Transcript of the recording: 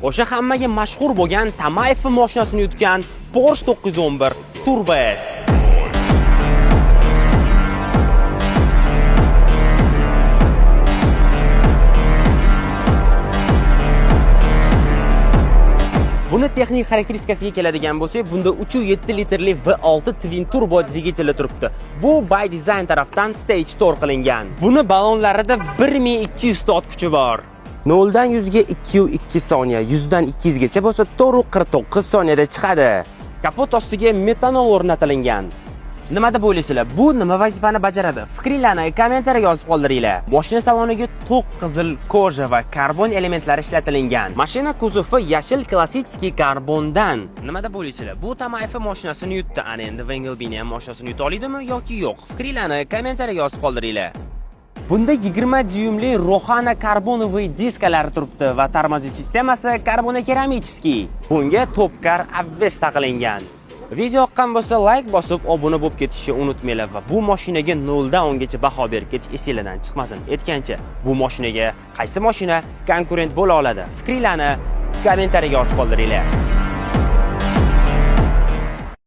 O'sha hammaga mashhur bo'lgan Tamayev mashinasini yutgan Porsche 911 Turbo S. Buni texnik xarakteristikasiga keladigan bo'lsak, bunda 3.7 litrli V6 twin turbo dvigateli turibdi. Bu by design tarafdan stage 4 qilingan. Buni balonlarida 1200 ta ot kuchi bor. 0 dan 100 ga 2.2 soniya, 100 dan 200 gacha bo'lsa 4.49 soniyada chiqadi. Kapot ostiga metanol o'rnatilingan. Nima deb o'ylaysizlar? Bu nima vazifani bajaradi? Fikringlarni kommentariyaga yozib qoldiringlar. Mashina saloniga to'q qizil кожа va karbon elementlari ishlatilingan. Mashina kuzovi yashil klassik karbondan. Nima deb o'ylaysizlar? Bu Tamayev mashinasini yutdi. Ana endi Vengelbini ham mashinasini yuta oladimi yoki yo'q? Fikringlarni kommentariyaga yozib qoldiringlar. Bunda 20 dyuymli Rohana карбоновый diskalari turibdi va tormoz sistemasi карбоно-керамический. Bunga Topcar обвес taqilingan. Video yoqqan bo'lsa, like bosib, obuna bo'lib ketishni unutmanglar va bu mashinaga 0 dan 10 gacha baho berib ketish esinglardan chiqmasin. Aytgancha, bu mashinaga qaysi mashina konkurent bo'la oladi? Fikringlarni kommentariyaga yozib qoldiringlar.